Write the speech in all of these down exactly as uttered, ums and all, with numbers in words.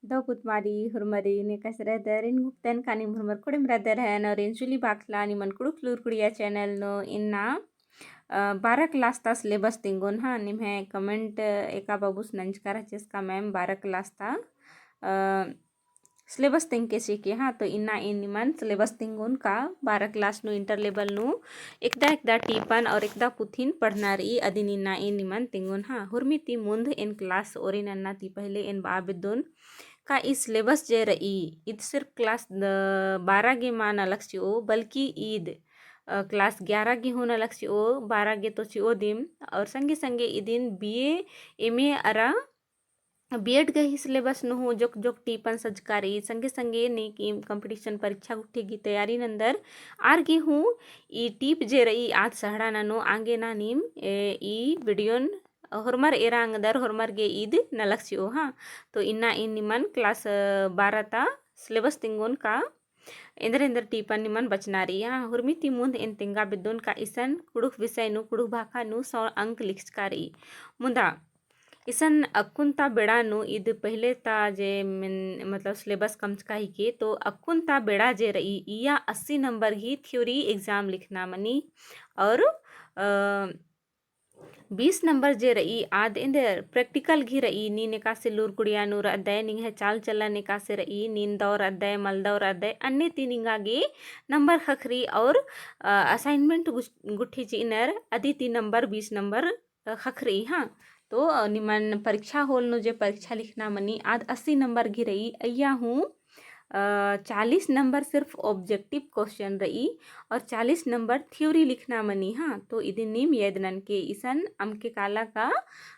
दव कुतमारी हुरमरी ने कस रअदर, एन गुप्तन कानी हुरमर कुड़िम रअदर हन और एन जुली बाखला निमन कुँड़ुख़ लूर कुड़िया channel नू इन्ना, अ, बारह class ता syllabus तिंगोन, हाँ, निम्है comment एका बाबूस नंजका रहचस का ma'am बारह class ता, अ, syllabus तिंगके चिके, हाँ, तो इन्ना एन निमन syllabus तिंगोन का बारह class नू inter level नू एकदा एकदा टीपन और एकदा पुथिन पढ़ना रई, अदिन इन्ना एन निमन तिंगोन, हाँ। हुरमी ती मुन्ध एन class ओरे नन्ना ती पहले एन बआ बेद्दोन का ई syllabus जे रई, ईद सिर्फ class द-, बारह गे मा नलख चिओ, बल्कि ईद, अ, class ग्यारह गे हूँ नलख चिओ, बारह गे तो चिओ दिम, और संगे संगे इदिन B A, M A अरा B Ed गही syllabus नू हूँ जोक जोक टीपन सजका रई, संगे संगे नीक ई competition परीक्षा गुट्ठी गही तैयारी नंदर आर गे हूँ ई टीप जे रई आद सहड़ा ननो आंगे ना नीम, ए, ई video न होरमर एरा अंगदर होरमर गे ईद नलख चिओ, हाँ। तो इन्ना एन निमन class, अ, बारह ता syllabus तिंगोन का एन्देर एन्देर टीपन निमन बचना रई, हाँ। हुरमी ती मुन्ध एन तेंगा बेद्दोन का इसन कुँड़ुख़ विषय नू, कुँड़ुख़ भाखा नू सौ अंक लिखचका रई। मुदा इसन अक्कुन ता बेड़ा नू ईद पहले ता जे मेन, मतलब syllabus कमचका हिके, तो अक्कुन ता बेड़ा जे रई, इया अस्सी number गही theory exam लिखना मनी और, अ, बीस number जे रई, आद एन्देर practical गही रई, नीन एकासे लूर कुड़िया नू रअदय, निंग्है चाल चलन एकासे रई, नीन दौ रअदय, मल दौ रअदय, अन्ने ती निंगा गे number ख़क्खरई और, अ, assignment गुस-, गुट्ठी चिअनर, अदी ती number बीस number ख़क्खरई, हाँ। तो, अ, निमन परीक्षा hall नू जे परीक्षा लिखना मनी, आद अस्सी number गही रई, अइया हूँ, अ, चालीस number सिर्फ objective question रई और चालीस number theory लिखना मनी, हाँ। तो इदिन नीम याद ननके इसन अमके काला का,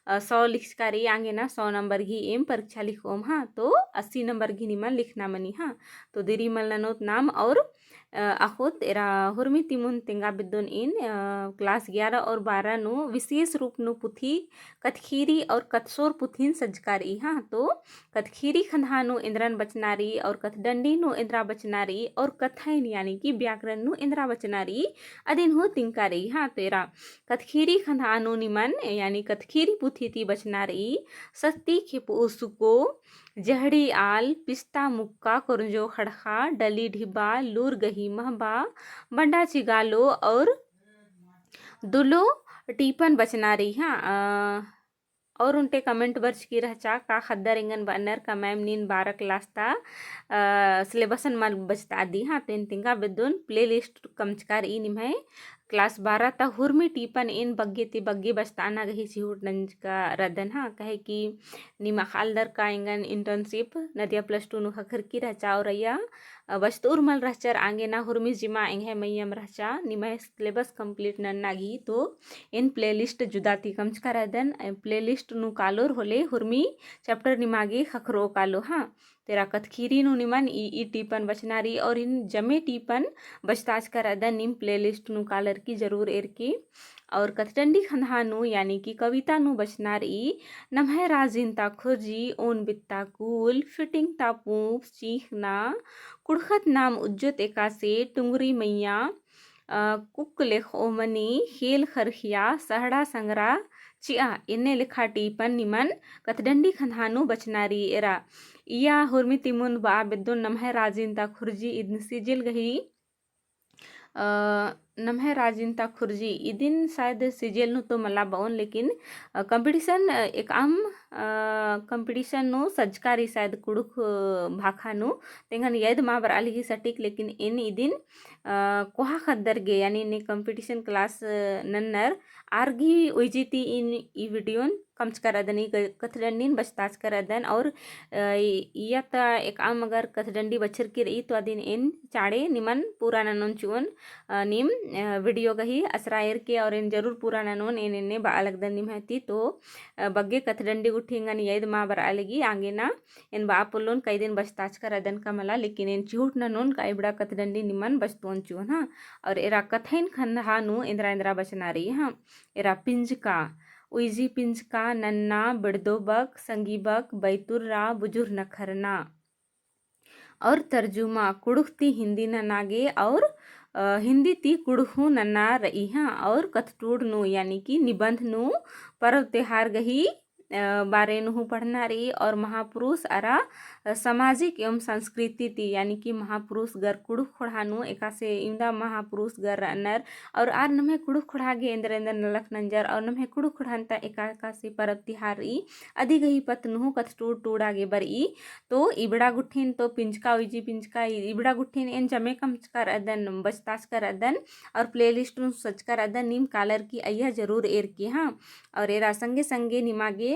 अ, सौ लिखचका रई, आंगे ना सौ number गही एम परीक्षा लिखोम, हाँ। तो अस्सी number गही निमन लिखना मनी, हाँ। तो देरी मल ननोत नाम और अ, अख़ोत एरा हुरमी ती मुन्ध तेंगा बेद्दोन एन, अ, class ग्यारह और बारह नू विशेष रूप नू पुथी कत्थख़ीरी और कत्थसोर पुथिन सज्जका रई, हाँ। तो कत्थख़ीरी खंदहा नू एन्द्रन बचना रई और कत्थडंडी नू एन्द्रा बचना रई और कत्थैन यानी कि व्याकरण नू एन्द्रा बचना रई, अदिन हूँ तिंगका रई, हाँ। तो एरा कत्थख़ीरी खंदहा नू निमन यानी कत्थख़ीरी पुथी ती बचना रई, सत्ती खेपो सुको, जहड़ी आल, पिस्ता मुक्का, कोरंजो खड़खा, डली ढिबा, लूर गही महबा, बंडा चिगालो और दुलो टीपन बचना रई, हाँ। अ, और उन्टे comment बरचकी रहचा का ख़द्दर एंगन बअनर का ma'am नीन बारह class ता, अ, syllabus न मल बचतादी, हाँ। तो एन तेंगा बेद्दोन playlist कमचका रई निम्है class बारह ता हुरमी टीपन एन बग्गे ती बग्गे बचताना गही चिहुट नंजका रअदन, हाँ। कहे कि नीम अख़ालदर का एंगन internship नदिया plus two नू ख़क्खरकी रहचा और अइया, अ, बचतउर मल रहचर आंगे ना हुरमी जिमा एंग्है मइय्याँ रहचा निम्है syllabus complete नन्ना गही। तो एन playlist जुदा ती कमचका रअदन, अ, playlist नू कालोर होले हुरमी chapter निमा गे ख़क्खरओ कालो, हाँ। तो एरा कत्थख़ीरी नू निमन ई, ई टीपन बचना रई और एन जमे टीपन बचताचका रअदन, नीम playlist नू कालर की जरूर एरकी। और कत्थडंडी खंदहा नू यानी कि कविता नू बचना रई, नम्है राजिन ता खुर्जी, ओन बित्ता कूल, fitting ता पूंप, चींख़ना, कुँड़ुख़त नाम उज्जोत एकासे, टुंगरी मइय्याँ, अ, कुक लेखओ मनी, खेल खरखिया, सहड़ा संगरा चिआ, एन्ने लेखा टीपन निमन कत्थडंडी खंदहा नू बचना रई। एरा इया हुरमी ती मुन्ध बआ बेद्दोन नम्है राजिन ता खुर्जी इदिन सिजिल गही, अ, नम्है राजिन ता खुर्जी इदिन शायद सिजिल नू तो मला बओन, लेकिन, अ, competition, अ, एकअम, अ, competition नू सज्जका रई शायद कुँड़ुख़, अ, भाखा नू, तेंगन याद मा बरआ लगी सटीक, लेकिन एन इदिन, अ, कोहा ख़द्दर गे, यानी ने competition class, अ, नन्नर आर गही उइजी ती एन ई video न कमचका रअदन, ई क-, कत्थडंडीन बचताचका रअदन। और, अ, ई-, इया ता एकअम अगर कत्थडंडी बछरकी रई तो अदिन एन चाँड़े निमन पूरा ननोन चिओन, अ, नीम, अ, video गही असरा एरके और एन जरूर पूरा ननोन, एन एन्ने बआ लगदन निम्है ती। तो, अ, बग्गे कत्थडंडी गुट्ठी एंगन याद मा बरआ लगी, आंगे ना एन बआ पोल्लोन का इदिन बचताचका रअदन का मला, लेकिन एन चिहुट ननोन का इबड़ा कत्थडंडी निमन बचतओन चिओन, हाँ। और एरा कत्थैन खंदहा नू एन्द्रा एन्द्रा बचना रई, हाँ। एरा पिंजका, उइजी पिंजका, नन्ना, बिड़दो बक, संगी बक, बैतुर्रा, बुजुर्नखरना। और तर्जुमा कुँड़ुख़ ती हिंदी नना गे और, अ, हिंदी ती कुँड़ुख़ हूँ नना रई, हाँ। और कत्थटूड़ नू यानी कि निबंध नू पर्व त्योहार गही अ, बारे नू हूँ पढ़ना रई और महापुरुष अरा, अ, सामाजिक एवं संस्कृति ती, यानी कि महापुरुष गर कुँड़ुख़ ख़ोंड़हा नू एकासे इवंदा महापुरुष गर रअनर और आर नम्है कुँड़ुख़ ख़ोंड़हा गे एन्देर एन्देर नलख नंजर और नम्है कुँड़ुख़ ख़ोंड़हन ता एका एकासे परब तिहार रई अदी गही पत्त नू हूँ कत्थटूड़ टूड़ा गे बरई। तो इबड़ा गुट्ठिन तो पिंजका उइजी पिंजका, इबड़ा गुट्ठिन एन जमे कमचका रअदन, बचताचका रअदन और playlist नू सजका रअदन, नीम कालर की अइया जरूर एरके हाँ। और एरा संगे संगे निमा गे,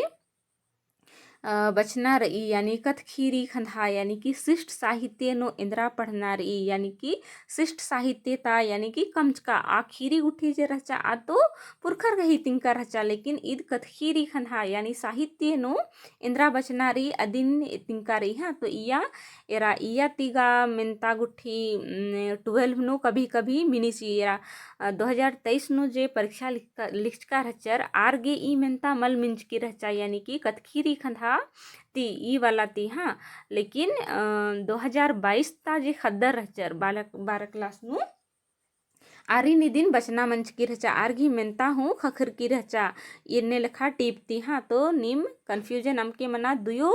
अ, बचना रई, यानी कत्थखीरी खंधा, यानी कि शिष्ट साहित्य नू एन्दरा पढ़ना रई, यानी कि शिष्ट साहित्य ता, यानी कि कमचका आखिरी गुट्ठी जे रहचा, आ तो पुरखर गही तिंका रहचा, लेकिन ईद कत्थखीरी खंधा, यानी साहित्य नू एन्दरा बचना रई, अदिन तिंका रई, हाँ। तो इया, एरा इया ती गा मेन्ता गुट्ठी, उम, twelve नू कभी कभी मिनी चिई, एरा, अ, दो हजार तेईस नू जे परीक्षा लिखचका रहचर, आर गे ई मेन्ता मल मिंजकी रहचा, यानी कि कत्थखीरी खंधा ती, ई वाला ती, हाँ। लेकिन, अ, दो हजार बाईस ता जे ख़द्दर रहचर, बारह, बारह class नू, आरिन इदिन बचना मंजकी रहचा, आर गही मेन्ता हूँ ख़क्खरकी रहचा, एन्ने लेखा टीप ती, हाँ। तो नीम confusion अमके मना, दुयो,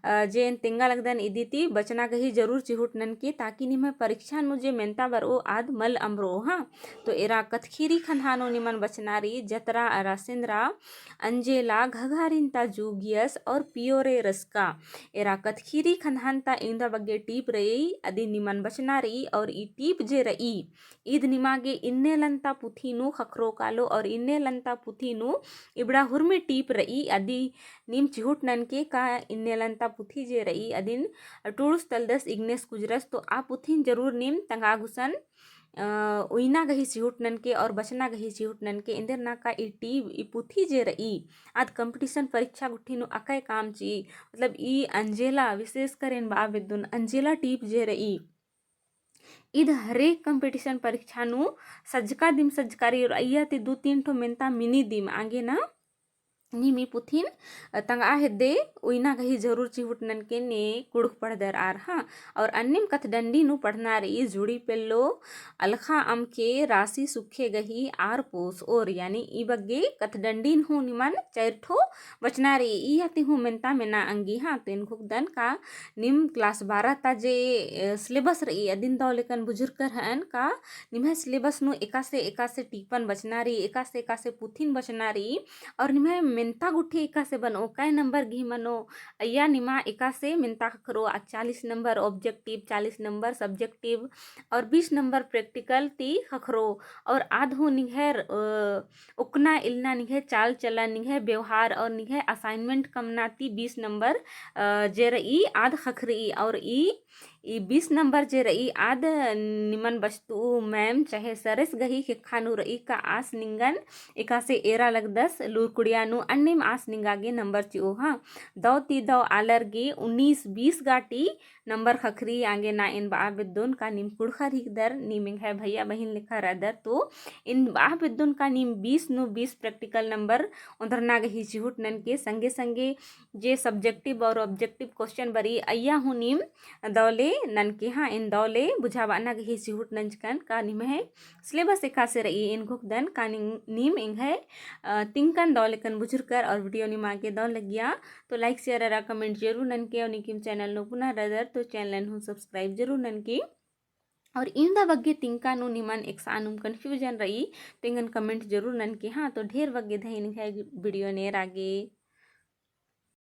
अ, जे एन तेंगा लगदन इदी ती बचना गही जरूर चिहुट ननके, ताकि निम्है परीक्षा नू जे मेन्ता बरओ आद मल अम्बरओ, हाँ। तो एरा कत्थखीरी खंधा नू निमन बचना रई, जतरा अरा सेन्दरा, अंजेला, घघारिन ता जूगियस और पियोरे रसका। एरा कत्थखीरी खंधान ता इवंदा बग्गे टीप रई, अदिन निमन बचना रई और ई टीप जे रई, ईद निमा गे इन्ने लन्ता पुथी नू ख़क्खरो कालो और इन्ने लन्ता पुथी नू इबड़ा हुरमी टीप रई, अदी नीम चिहुट ननके का इन्ने लन्ता पुथी जे रई, अदिन टूड़ुस तलदस इग्नेस कुजरस, तो आ पुथिन जरूर नीम तंगआ गुसन, अ, उइना गही चिहुट ननके और बचना गही चिहुट ननके, एन्देर ना का ई टीप, ई पुथी जे रई, आद competition परीक्षा गुट्ठी नू अकय काम चिई, मतलब ई अंजेला, विशेषकर एन बआ बेद्दोन, अंजेला टीप जे रई, ईद हरेक competition परीक्षा नू सज्जका दिम सज्जका रई और अइया ती दू तीन ठो मेन्ता मिनी दिम आगे ना नीम ई पुथिन तंगआ हेद्दे उइना गही जरूर चिहुट ननके ने कुँड़ुख़ पढ़दर आर, हाँ। और अन्नेम कत्थडंडी नू पढ़ना रई जुड़ी पेल्लो अलख़ा अमके रासी सुखे गही आर पोस ओर, यानी ई बग्गे कत्थडंडिन हूँ निमन चार ठो बचना रई, इया ती हूँ मेन्ता मेना अंगी, हाँ। तो एन घुखदन का नीम class बारह ता जे, अ, syllabus रई, अदिन दव लेकन बुझुरकर हअन का निम्है syllabus नू एकासे एकासे टीपन बचना रई, एकासे एकासे पुथिन बचना रई, और निम्है मेन्ता गुट्ठी एकासे बनो, कै number गही मनो, अइया निमा एकासे मेन्ता ख़क्खरो, आ चालीस number objective, चालीस number subjective और बीस number practical ती ख़क्खरो, और आद हूँ निंग्है, अ, उकना इलना निंग्है चाल चलन, निंग्है व्यवहार और निंग्है assignment कमना ती बीस number, अ, जे रई आद ख़क्खरई। और ई, ई बीस number जे रई आद निमन बचतू ma'am चाहे सरस गही ख़ेक्खा नू रई का आस निंगन एकासे एरा लगदस लूरकुड़िया नू अन्नेम आस निंगा गे number चिओ, हाँ। दव ती दव आलर गे उन्नीस बीस गाटी number ख़क्खरी आंगे ना एन बआ बेद्दोन का नीम कुँड़ुख़र हिकदर, नीम एंग्है भैया बहिन लेखा रअदर, तो एन बआ बेद्दोन का नीम बीस नू बीस practical number ओन्दरना गही चिहुट ननके संगे संगे जे subjective और objective question बरई अइया हूँ नीम दव ले ननके, हाँ, एन दव ले बुझाबअना गही चिहुट नंजकन का निम्है syllabus एकासे रई एन घुखदन का नीम एंग्है, अ, तिंकन दव लेकन बुझुरकर और video निमा गे दव लगिया तो like, share अरा comment जरूर ननके और नीकिम channel नू पुना रअदर तो channel हूँ subscribe जरूर ननके। और इवंदा बग्गे तिंका नू निमन एकसानुम confusion रई, तेंगन comment जरूर ननके, हाँ। तो ढेर बग्गे धइन एंग्है video नेरा गे।